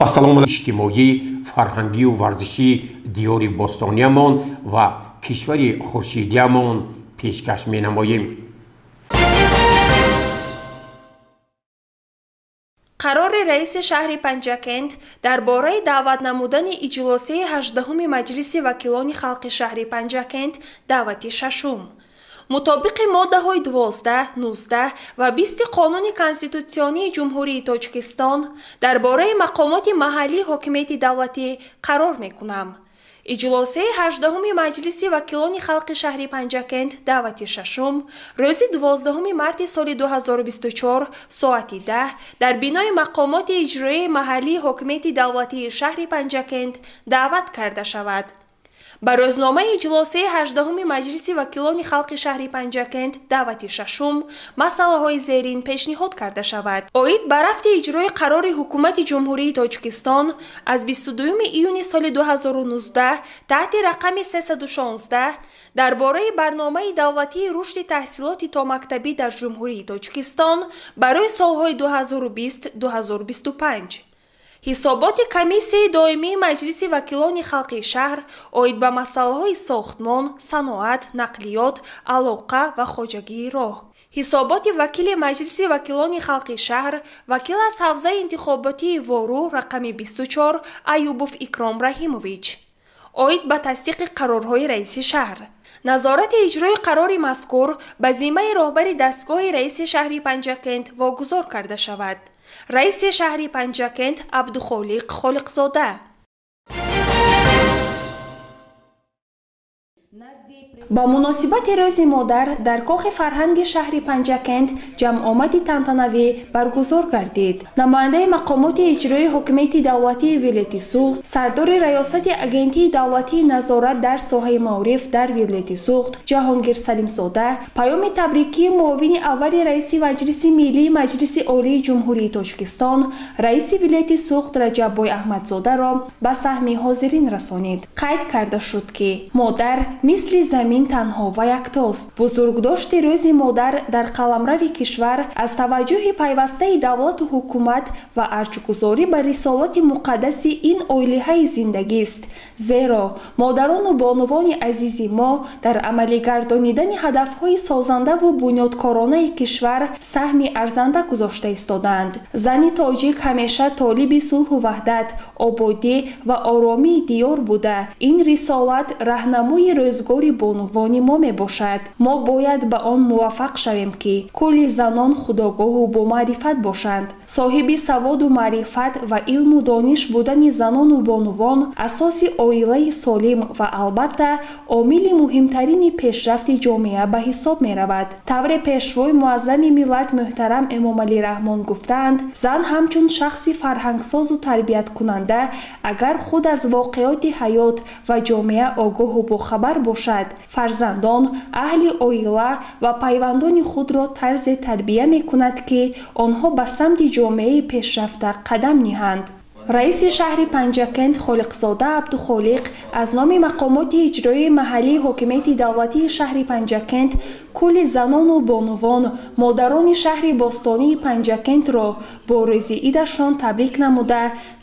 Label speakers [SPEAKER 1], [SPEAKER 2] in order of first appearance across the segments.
[SPEAKER 1] Ассалому иҷтимоӣ, фарҳангию варзишии диёри бостониямон ва кишвари хуршидиямон пешкаш менамоем.
[SPEAKER 2] Қарори раиси шаҳри Панҷакент дар бораи даъват намудани иҷлосияи 18-уми Маҷлиси вакилони халқи шаҳри Панҷакент, даъвати шашум. Мутобиқи моддаҳои 12, 19 ва 20 Қонуни Конститутсионии Ҷумҳурии Тоҷикистон дар бораи мақомоти маҳаллии ҳокимияти давлатӣ қарор мекунам. Иҷлосияи 18-уми Маҷлиси вакилони халқи шаҳри Панҷакент, даъвати шашум, рӯзи 12 марти соли 2024 соати 10 дар бинои мақомоти иҷроияи маҳаллии ҳокимияти давлатии шаҳри Панҷакент даъват карда шавад. Ба рӯзномаи иҷлосияи 18-уми Маҷлиси вакилони халқи шаҳри Панҷакент, даъвати шашум, масъалаҳои зерин пешниҳод карда шавад. Оид ба рафти иҷрои қарори Ҳукумати Ҷумҳурии Тоҷикистон аз 22 июни соли 2019 таҳти рақами 316 дар бораи барномаи давлатии рушди таҳсилоти томактабӣ дар Ҷумҳурии Тоҷикистон барои солҳои 2020-2025. Ҳисоботи Комиссияи доимии Маҷлиси вакилони халқи шаҳр оид ба масъалаҳои сохтмон, саноат, нақлиёт, алоқа ва хоҷагии роҳ. Ҳисоботи вакили Маҷлиси вакилони халқи шаҳр, вакил аз ҳавзаи интихоботии Вору рақами 24 Аюбов Икром Раҳимович оид ба тасдиқи қарорҳои раиси шаҳр. Назорати иҷрои қарори мазкур ба зиммаи роҳбари дастгоҳи раиси шаҳри Панҷакент вогузор карда шавад. Раиси шаҳри Панҷакент Абдухолиқ Холиқзода. Ба муносибати Рӯзи модар дар Кохи фарҳанги шаҳри Панҷакент ҷамъомади тантанавӣ баргузор гардид. Намояндаи мақомоти иҷроии ҳокимияти давлатии вилояти Суғд, сардори раёсати Агентии давлатии назорат дар соҳаи маориф дар вилояти Суғд Ҷаҳонгир Салимзода паёми табрикии муовини аввали раиси Маҷлиси Миллии Маҷлиси Олии Ҷумҳурии Тоҷикистон, раиси вилояти Суғд Раҷаббой Аҳмадзодаро ба саҳми ҳозирин расонид. Қайд карда шуд, ки модар мисли замин танҳо ва яктост. Бузургдошти Рӯзи модар дар қаламрави кишвар аз таваҷҷӯҳи пайвастаи давлату ҳукумат ва арҷгузорӣ ба рисолати муқаддаси ин оилиҳаи зиндагист. Зеро модарону бонувони азизи мо дар амалигардонидани ҳадафҳои созандаву бунёдкоронаи кишвар саҳми арзанда гузошта истодаанд. Зани тоҷик ҳамеша толиби сулҳу ваҳдат, ободӣ ва оромии диёр буда, ин рисолат раҳнамои рӯзгори бонувони мо мебошад. Мо бояд ба он муваффақ шавем, ки кулли занон худогоҳу бомаърифат бошанд. Соҳиби саводу маърифат ва илму дониш будани занону бонувон асоси оилаи солим ва албатта омили муҳимтарини пешрафти ҷомеа ба ҳисоб меравад. Тавре Пешвои муаззами миллат муҳтарам Эмомалӣ Раҳмон гуфтаанд, зан ҳамчун шахси фарҳангсозу тарбияткунанда, агар худ аз воқеоти ҳаёт ва ҷомеа огоҳу бохабар бошад, фарзандон, аҳли оила ва пайвандони худро тарзе тарбия мекунад, ки онҳо ба самти ҷомеаи пешрафта қадам ниҳанд. Раиси шаҳри Панҷакент Холиқзода Абдухолиқ аз номи мақомоти иҷроии маҳаллии ҳокимияти давлатии шаҳри Панҷакент кулли занону бонувон, модарони шаҳри бостонии Панҷакентро бо рӯзи идашон табрик намуда,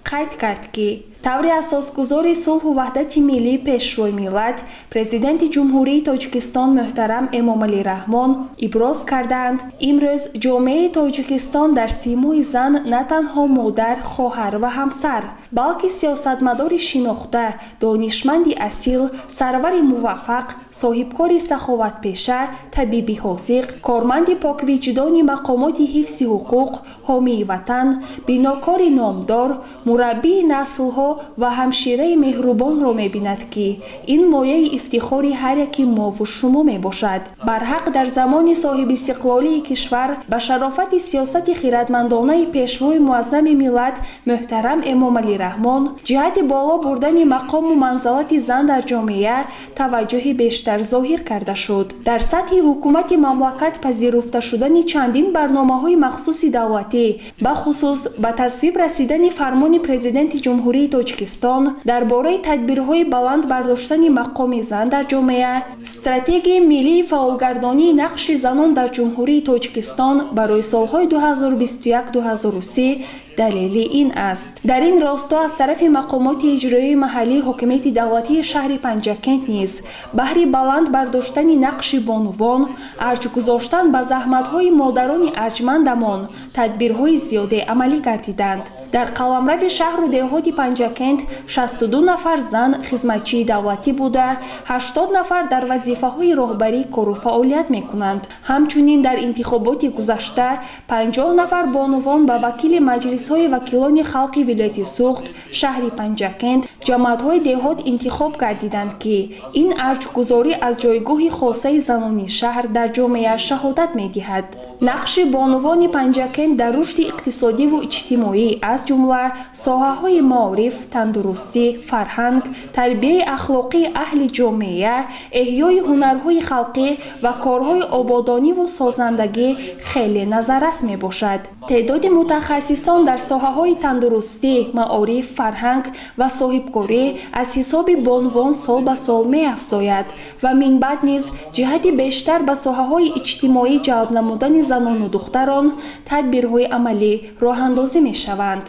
[SPEAKER 2] қайд кард, ки таври асосгузори сулҳу ваҳдати миллӣ, Пешвои миллат, Президенти Ҷумҳурии Тоҷикистон муҳтарам Эмомалӣ Раҳмон иброз кардаанд, имрӯз ҷомеаи Тоҷикистон дар симои зан на танҳо модар, хоҳар ва ҳамсар, балки сиёсатмадори шинохта, донишманди асил, сарвари муваффақ, соҳибкори саховатпеша, табиби ҳозиқ, корманди поквиҷдони мақомоти ҳифзи ҳуқуқ, ҳомии ватан, бинокори номдор, мураббии наслҳо ва ҳамшираи меҳрубонро мебинад, ки ин мояи ифтихори ҳар яки мову шумо мебошад. Барҳақ, дар замони соҳибистиқлолии кишвар ба шарофати сиёсати хиратмандонаи Пешвои муаззами миллат муҳтарам Эмомалӣ Раҳмон ҷиҳати боло бурдани мақому манзалати зан дар ҷомеа таваҷҷӯҳи бештар зоҳир карда шуд. Дар сатҳи ҳукумати мамлакат пазируфта шудани чандин барномаҳои махсуси давлатӣ, бахусус ба тасвиб расидани фармони Президенти Ҷумҳурии Тоҷикистон дар бораи тадбирҳои баланд бардоштани мақоми зан дар ҷомеа, стратегияи миллии фаъолгардонии нақши занон дар Ҷумҳурии Тоҷикистон барои солҳои 2021-2030 далели ин аст. Дар ин росто аз тарафи мақомоти иҷроии маҳаллии ҳокимияти давлатии шаҳри Панҷакент низ баҳри баланд бардоштани нақши бонувон, арҷ гузоштан ба заҳматҳои модарони арҷмандамон тадбирҳои зиёде амалӣ гардиданд. Дар қаламрави шаҳру деҳоти Панҷакент 62 нафар зан хизматчии давлатӣ буда, 80 нафар дар вазифаҳои роҳбарӣ кору фаъолият мекунанд. Ҳамчунин дар интихоботи гузашта 50 нафар бонувон ба вакили маҷлисҳои вакилони халқи вилояти Суғд, шаҳри Панҷакент, ҷамоатҳои деҳот интихоб гардиданд, ки ин арҷгузорӣ аз ҷойгоҳи хосаи занони шаҳр дар ҷомеа шаҳодат медиҳад. Нақши бонувони Панҷакент дар рушди иқтисодиву иҷтимоӣ аз ҷумла соҳаҳои маориф, тандурустӣ, фарҳанг, тарбияи ахлоқии аҳли ҷомеа, эҳёи ҳунарҳои халқӣ ва корҳои ободониву созандагӣ хеле назаррас мебошад. Теъдоди мутахассисон дар соҳаҳои тандурустӣ, маориф, фарҳанг ва соҳибкорӣ аз ҳисоби бонувон сол ба сол меафзояд ва минбаъд низ ҷиҳати бештар ба соҳаҳои иҷтимоӣ ҷалб намудани занону духтарон тадбирҳои амалӣ роҳандозӣ мешаванд.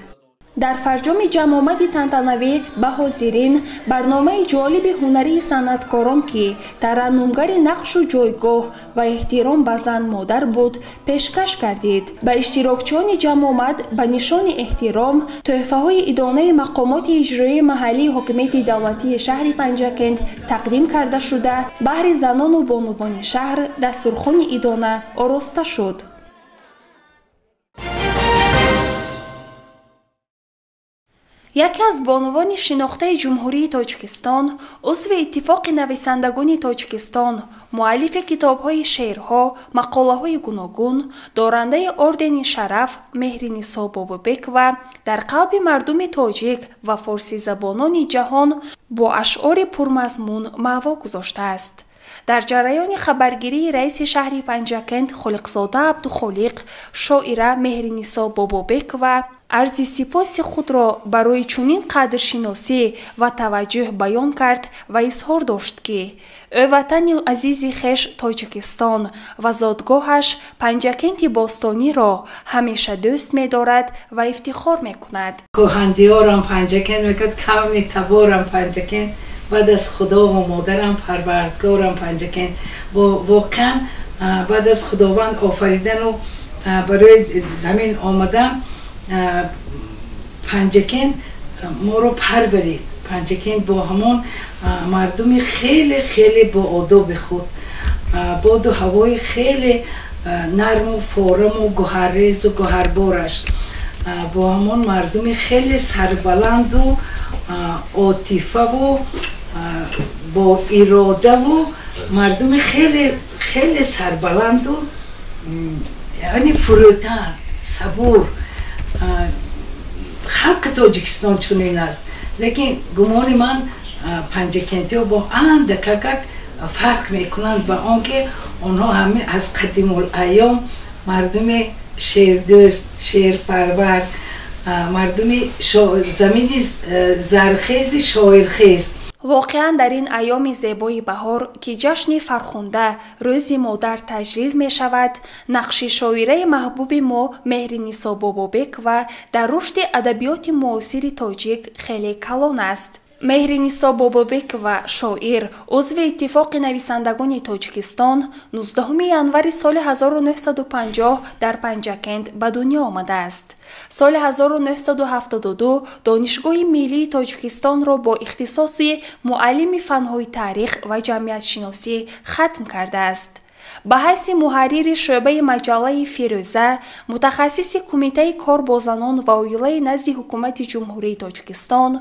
[SPEAKER 2] Дар фарҷоми ҷамъомади тантанавӣ ба ҳозирин барномаи ҷолиби ҳунарии санъаткорон, ки тараннумгари нақшу ҷойгоҳ ва эҳтиром ба зан-модар буд, пешкаш гардид. Ба иштирокчиёни ҷамъомад ба нишони эҳтиром тӯҳфаҳои идонаи мақомоти иҷроии маҳаллии ҳокимияти давлатии шаҳри Панҷакент тақдим карда шуда, баҳри занону бонувони шаҳр дастурхони идона ороста шуд. Яке аз бонувони шинохтаи Ҷумҳурии Тоҷикистон, узви Иттифоқи нависандагони Тоҷикистон, муаллифи китобҳои шеърҳо, мақолаҳои гуногун, дорандаи ордени шараф Меҳринисо Бобобекова дар қалби мардуми тоҷик ва форсизабонони ҷаҳон бо ашъори пурмазмун маъво гузоштааст. Дар ҷараёни хабаргирии раиси шаҳри Панҷакент Холиқзода Абдухолиқ, шоира Меҳринисо Бобобекова арзи сипоси худро барои чунин қадршиносӣ ва таваҷҷӯҳ баён кард ва изҳор дошт, ки ӯ ватани азизи хеш Тоҷикистон ва зодгоҳаш Панҷакенти бостониро ҳамеша дӯст медорад ва ифтихор мекунад.
[SPEAKER 3] Кӯҳандиёрам Панҷакент мекард, кавни таборам Панҷакент, баъд аз Худо ва модарам Парвардгорам Панҷакент. Воқеан баъд аз Худованд офаридану барои замин омадан Панҷакент моро парварид. Панҷакент бо ҳамон мардуми хеле хеле боодоби худ, боду ҳавои хеле нарму фораму гуҳаррезу гуҳарбораш, бо ҳамон мардуми хеле сарбаланду отифаву бо иродаву мардуми хеле хеле сарбаланду яъне фурӯтан, сабур. Халқи Тоҷикистон чунин аст, лекин гумони ман панҷакентиҳо бо андакакак фарқ мекунанд ба он ки онҳо ҳама аз қадимулайём мардуми шеърдӯст, шеърпарвар, мардуми замини зархези шоирхез.
[SPEAKER 2] Воқеан дар ин айёми зебои баҳор, ки ҷашни фархунда Рӯзи модар таҷлил мешавад, нақши шоираи маҳбуби мо Меҳринисо Бобобекова дар рушди адабиёти муосири тоҷик хеле калон аст. Меҳринисо Бобобекова шоир, узви Иттифоқи нависандагони Тоҷикистон, 19 январи соли 1950 дар Панҷакент ба дунё омадааст. Соли 1972 Донишгоҳи миллии Тоҷикистонро бо ихтисоси муаллими фанҳои таърих ва ҷамъиятшиносӣ хатм кардааст. Ба ҳайси муҳаррири шӯъбаи маҷаллаи Фирӯза, мутахассиси Кумитаи кор бо занон ва оилаи назди Ҳукумати Ҷумҳурии Тоҷикистон,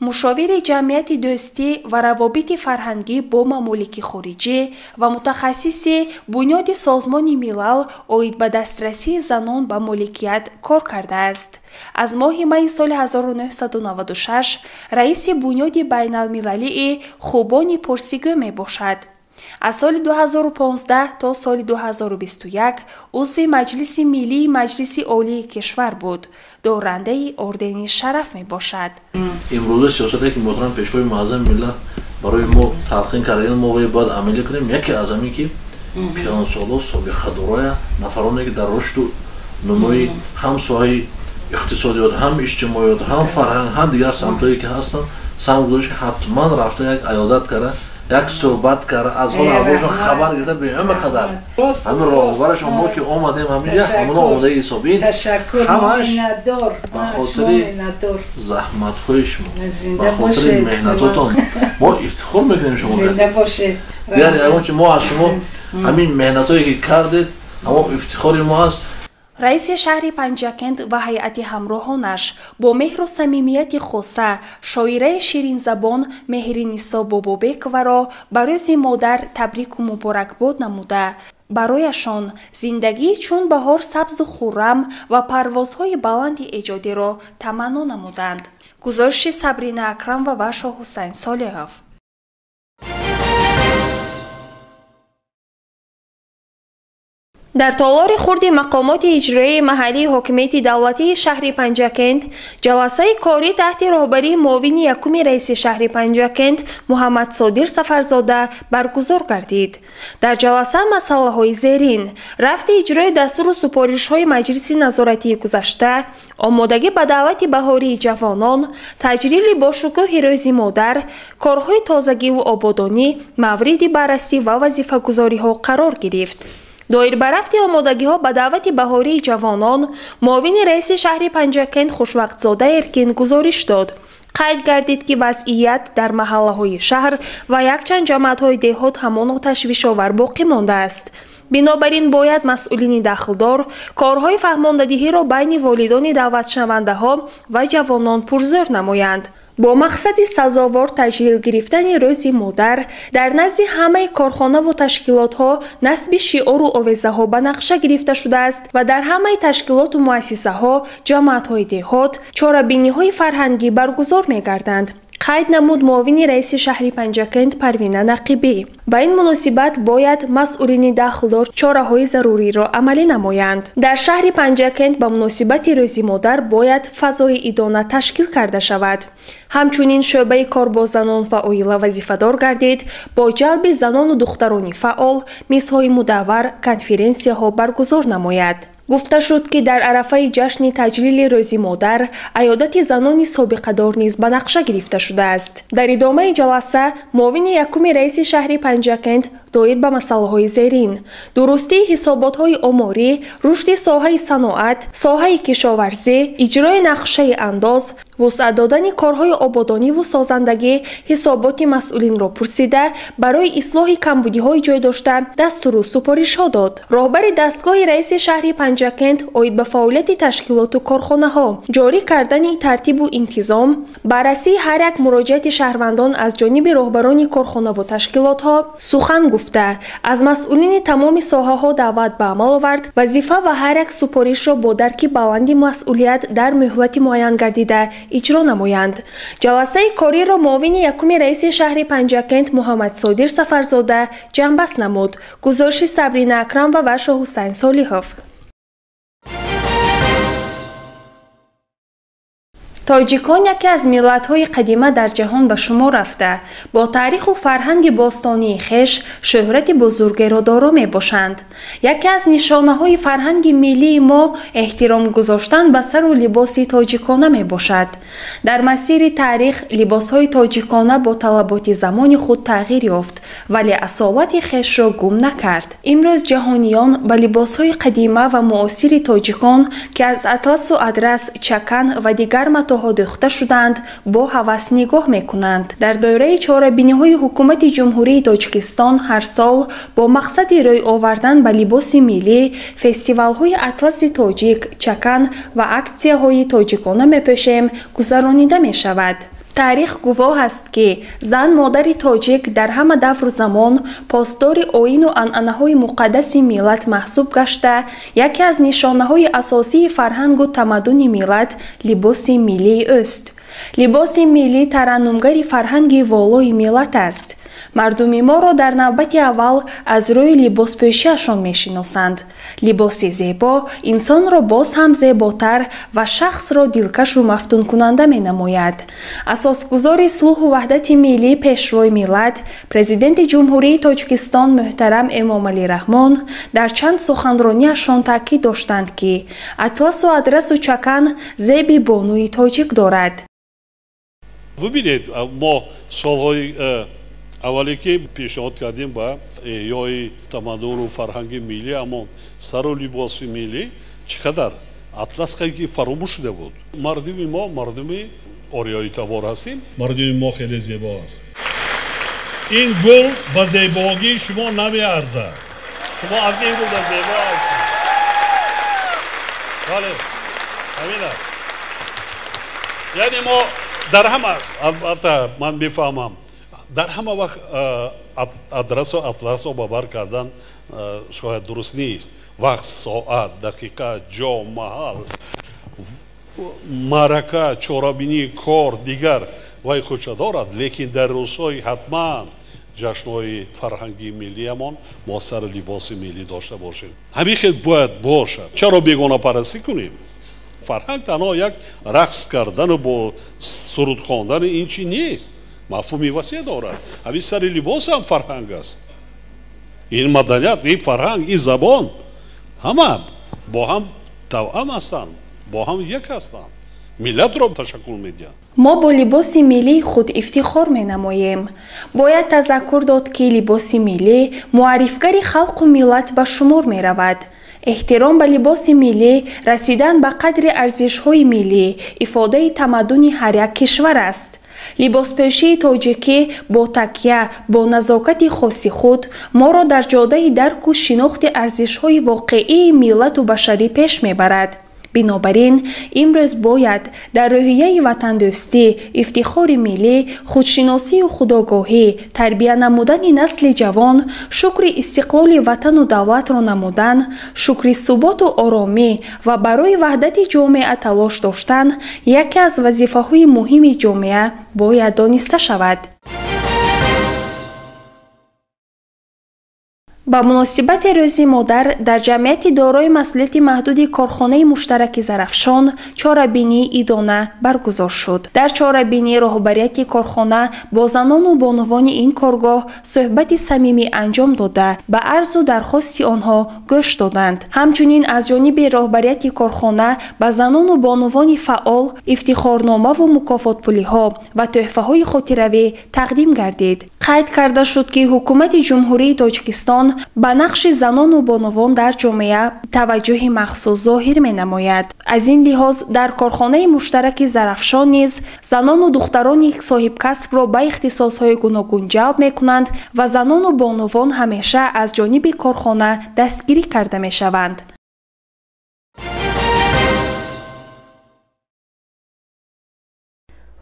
[SPEAKER 2] мушовири ҷамъияти дӯстӣ ва равобити фарҳангӣ бо мамолики хориҷӣ ва мутахассиси Бунёди Созмони Милал оид ба дастрасии занон ба моликият кор кардааст. Аз моҳи майи соли 1996 раиси Бунёди байналмилалии Хубони Порсигӯ мебошад. Аз соли 2015 то соли 2021 узви Маҷлиси Миллии Маҷлиси Олии кишвар буд. Дорандаи ордени шараф мебошад.
[SPEAKER 4] Имрӯза сиёсате ки муҳтарам Пешвои Муаззами миллат барои мо талқин кардаем, мо бояд амалӣ кунем. Яке аз ҳамин ки пиронсоло, собиқадороя, нафароне ки дар рушду нумӯи ҳам соҳаи иқтисодиёт, ҳам иҷтимоиёт, ҳам фарҳанг, ҳам дигар самтҳое ки ҳастанд, саҳм гузошт, ҳатман рафта як аёдат карда, як суҳбат карда, аз ҳол аҳволашон хабар гирифта, ба ҳама қадар ҳамин роҳбарашон мо ки омадем ҳаминҷа, ҳамоно омодаи ҳисобӣ ҳамаш ба хотири заҳматҳои шумо, ба хотири меҳнатотон мо ифтихор мекунем шумо. Дигар ягон чи мо аз шумо ҳамин меҳнатҳое ки кардед, ҳамон ифтихори мо аст.
[SPEAKER 2] Раиси шаҳри Панҷакент ва ҳайати ҳамроҳонаш бо меҳру самимияти хоса шоираи ширинзабон Меҳринисо Бобобековаро ба рӯзи модар табрику муборакбод намуда, барояшон зиндагии чун баҳор сабзу хуррам ва парвозҳои баланди эҷодиро таманно намуданд. Гузориши Сабрина Акрамова ва Шоҳҳусайн Солиҳов. Дар толори хурди мақомоти иҷроияи маҳаллии ҳокимияти давлатии шаҳри Панҷакент ҷаласаи корӣ таҳти роҳбарии муовини якуми раиси шаҳри Панҷакент Муҳаммадсодир Сафарзода баргузор гардид. Дар ҷаласа масъалаҳои зерин: рафти иҷрои дастуру супоришҳои маҷлиси назоратии гузашта, омодагӣ ба даъвати баҳории ҷавонон, таҷлили бошукӯҳи рӯзи модар, корҳои тозагиву ободонӣ мавриди баррасӣ ва вазифагузориҳо қарор гирифт. Доир ба рафти омодагиҳо ба даъвати баҳории ҷавонон, муовини раиси шаҳри Панҷакент Хушвақтзода Эркин гузориш дод. Қайд гардид, ки вазъият дар маҳаллаҳои шаҳр ва якчанд ҷамоатҳои деҳот ҳамоно ташвишовар боқӣ мондааст. Бинобар ин бояд масъулини дахлдор корҳои фаҳмондадиҳиро байни волидони даъватшавандаҳо ва ҷавонон пурзӯр намоянд. Бо мақсади сазовор таҷлил гирифтани рӯзи модар дар назди ҳамаи корхонаву ташкилотҳо насби шиору овезаҳо ба нақша гирифта шудааст ва дар ҳамаи ташкилоту муассисаҳо, ҷамоатҳои деҳот чорабиниҳои фарҳангӣ баргузор мегарданд. Қайд намуд муовини раиси шаҳри Панҷакент Парвина Нақибӣ. Ба ин муносибат бояд масъулини дахлдор чораҳои заруриро амалӣ намоянд. Дар шаҳри Панҷакент ба муносибати рӯзи модар бояд фазои идона ташкил карда шавад. Ҳамчунин шӯъбаи кор бо занон ва оила вазифадор гардид бо ҷалби занону духтарони фаъол мизҳои мудаввар, конференсияҳо баргузор намояд. Гуфта шуд, ки дар арафаи ҷашни таҷлили рӯзи модар аёдати занони собиқадор низ ба нақша гирифта шудааст. Дар идомаи ҷаласа муовини якуми раиси шаҳри Панҷакент доир ба масъалаҳои зерин: дурустии ҳисоботҳои оморӣ, рушди соҳаи саноат, соҳаи кишоварзӣ, иҷрои нақшаи андоз, вусъат додани корҳои ободониву созандагӣ ҳисоботи масъулинро пурсида, барои ислоҳи камбудиҳои ҷой дошта дастуру супоришҳо дод. Роҳбари дастгоҳи раиси шаҳри Панҷакент оид ба фаъолияти ташкилоту корхонаҳо, ҷорӣ кардани тартибу интизом, баррасии ҳар як муроҷиати шаҳрвандон аз ҷониби роҳбарони корхонаву ташкилотҳо сухан гуфта, аз масъулини тамоми соҳаҳо даъват ба амал овард вазифа ва ҳар як супоришро бо дарки баланди масъулият дар муҳлати муайян гардида иҷро намоянд. Ҷаласаи кориро муовини якуми раиси шаҳри Панҷакент Муҳаммадсодир Сафарзода ҷамъбаст намуд. Гузориши Сабрина Акрамова ва Шоҳҳусайн Солиҳов. Тоҷикон яке аз миллатҳои қадима дар ҷаҳон ба шумор рафта, бо таъриху фарҳанги бостонии хеш шӯҳрати бузургеро доро мебошанд. Яке аз нишонаҳои фарҳанги миллии мо эҳтиром гузоштан ба сару либоси тоҷикона мебошад. Дар масири таърих либосҳои тоҷикона бо талаботи замони худ тағйир ёфт, вале асолати хешро гум накард. Имрӯз ҷаҳониён ба либосҳои қадима ва муосири тоҷикон, ки аз атласу адрас, чакан ва дигар матоъ дӯхта шуданд, бо ҳавас нигоҳ мекунанд. Дар доираи чорабиниҳои ҳукумати Ҷумҳурии Тоҷикистон ҳар сол бо мақсади рӯй овардан ба либоси миллӣ фестивалҳои атласи тоҷик, чакан ва аксияҳои тоҷикона мепӯшем гузаронида мешавад. Таърих гувоҳ аст, ки зан модари тоҷик дар ҳама давру замон посдори оину анъанаҳои муқаддаси миллат маҳсуб гашта, яке аз нишонаҳои асосии фарҳангу тамаддуни миллат либоси миллии ӯст. Либоси миллӣ тараннумгари фарҳанги волои миллат аст. Мардуми моро дар навбати аввал аз рӯи либоспӯшиашон мешиносанд. Либоси зебо инсонро боз ҳам зеботар ва шахсро дилкашу мафтункунанда менамояд. Асосгузори сулҳу ваҳдати миллӣ, Пешвои миллат, Президенти Ҷумҳурии Тоҷикистон муҳтарам Эмомалӣ Раҳмон дар чанд суханрониашон таъкид доштанд, ки атласу адрасу чакан зеби бонуи тоҷик дорад.
[SPEAKER 5] Бубинед, мо солҳои аввале ки пешниҳод кардем ба эҳёи тамаддуну фарҳанги миллӣ, аммо сару либоси миллӣ чӣ қадар атлас ки фаромӯш шуда буд. Мардуми мо мардуми ориёитабор ҳастем. Мардуми мо хеле зебо аст. Ин гул ба зебогии шумо намеарзад. Шумо аз ин гул зебо ҳастед. Бале, ҳамин аст. Яъне мо дар ҳама, албатта ман мефаҳмам, дар ҳама вақт адрасу атласо ба бар кардан шояд дуруст нест. Вақт, соат, дақиқа, ҷо, маҳал, маърака, чорабинӣ, кор, дигар вай худша дорад, лекин дар рӯзҳои ҳатман ҷашнҳои фарҳангии миллиамон мо сари либоси миллӣ дошта бошем. Ҳамин хел бояд бошад. Чаро бегонапарастӣ кунем? Фарҳанг танҳо як рақс кардану бо суруд хондани ин чи нест. Мафҳуми васеъ дорад. Ҳамин сари либос ҳам фарҳанг аст. Ин маданият, ин фарҳанг, ин забон ҳама бо ҳам тавъам ҳастанд, бо ҳам як ҳастанд, миллатро ташаккул медиҳанд.
[SPEAKER 2] Мо бо либоси миллии худ ифтихор менамоем. Бояд тазаккур дод, ки либоси миллӣ муаррифгари халқу миллат ба шумор меравад. Эҳтиром ба либоси миллӣ, расидан ба қадри арзишҳои миллӣ, ифодаи тамаддуни ҳар як кишвар аст. Либоспӯшии тоҷикӣ бо такя бо назокати хоси худ моро дар ҷодаи дарку шинохти арзишҳои воқеии миллату башарӣ пеш мебарад. Бинобар ин имрӯз бояд дар рӯҳияи ватандӯстӣ, ифтихори миллӣ, худшиносию худогоҳӣ, тарбия намудани насли ҷавон, шукри истиқлоли ватану давлатро намудан, шукри суботу оромӣ ва барои ваҳдати ҷомеа талош доштан яке аз вазифаҳои муҳими ҷомеа бояд дониста шавад. Ба муносибати Рӯзи модар дар ҷамъияти дорои масъулияти маҳдуди корхонаи муштараки Зарафшон чорабинии идона баргузор шуд. Дар чорабинӣ роҳбарияти корхона бо занону бонувони ин коргоҳ суҳбати самимӣ анҷом дода, ба арзу дархости онҳо гӯш доданд. Ҳамчунин аз ҷониби роҳбарияти корхона ба занону бонувони фаъол ифтихорномаву мукофотпулиҳо ва тӯҳфаҳои хотиравӣ тақдим гардид. Қайд карда шуд, ки Ҳукумати Ҷумҳурии Тоҷикистон ба нақши занону бонувон дар ҷомеа таваҷҷӯҳи махсус зоҳир менамояд. Аз ин лиҳоз дар корхонаи муштараки Зарафшон низ занону духтарони соҳибкасбро ба ихтисосҳои гуногун ҷалб мекунанд ва занону бонувон ҳамеша аз ҷониби корхона дастгирӣ карда мешаванд.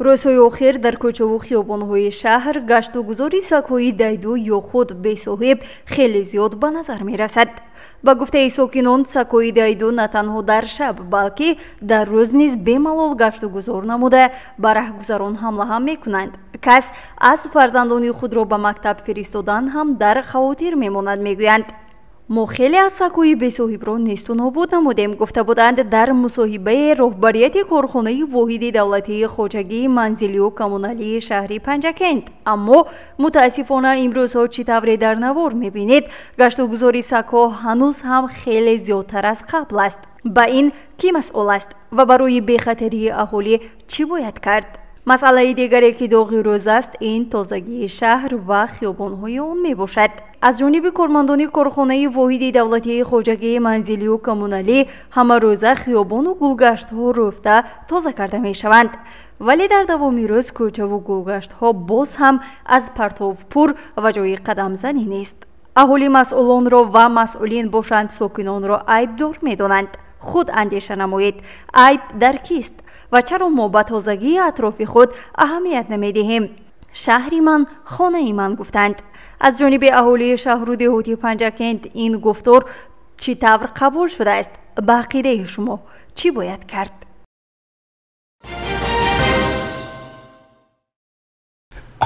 [SPEAKER 6] Рӯзҳои охир дар кӯчаву хиёбонҳои шаҳр гашту гузори сагҳои дайду ё худ бесоҳиб хеле зиёд ба назар мерасад. Ба гуфтаи сокинон, сагҳои дайду на танҳо дар шаб, балки дар рӯз низ бемалол гашту гузор намуда ба раҳгузарон ҳамла ҳам мекунанд. Кас аз фарзандони худро ба мактаб фиристодан ҳам дар хавотир мемонад, мегӯянд. Мо хеле аз сагҳои бесоҳибро несту нобуд намудем, гуфта буданд дар мусоҳибаи роҳбарияти корхонаи воҳиди давлатии хоҷагии манзилию коммуналии шаҳри Панҷакент. Аммо мутаассифона имрӯзҳо чӣ тавре дар навор мебинед, гаштугузори сагҳо ҳанӯз ҳам хеле зиёдтар аз қабл аст. Ба ин кӣ масъул аст ва барои бехатарии аҳолӣ чӣ бояд кард? Масъалаи дигаре ки доғи рӯз аст, ин тозагии шаҳр ва хиёбонҳои он мебошад. Аз ҷониби кормандони корхонаи воҳиди давлатии хоҷагии манзилию коммуналӣ ҳамарӯза хиёбону гулгаштҳо рӯфта тоза карда мешаванд. Вале дар давоми рӯз кӯчаву гулгаштҳо боз ҳам аз партов пур ва ҷои қадамзанӣ нест. Аҳоли масъулонро ва масъулин бошанд сокинонро айбдор медонанд. Худ андеша намоед, айб дар кист ва чаро мо ба тозагии атрофи худ аҳамият намедиҳем? Шаҳри ман, хонаи ман, гуфтанд. Аз ҷониби аҳолии шаҳру деҳоти Панҷакент ин гуфтор чӣ тавр қабул шудааст? Ба ақидаи шумо чӣ бояд кард?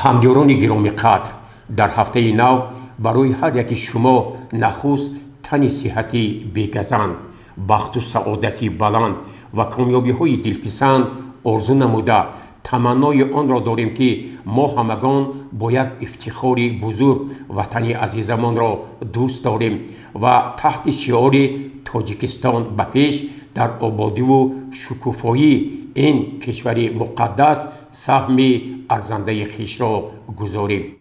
[SPEAKER 1] Ҳамёрони гиромиқадр, Дар ҳафтаи нав барои ҳар яки шумо нахуст тани сиҳати бегазанд, бахту саодати баланд ва комёбиҳои дилписанд орзу намуда, таманнои онро дорем, ки мо ҳамагон бо як ифтихори бузург ватани азизамонро дӯст дорем ва таҳти шиори Тоҷикистон ба пеш дар ободиву шукуфоии ин кишвари муқаддас саҳми арзандаи хешро гузорем.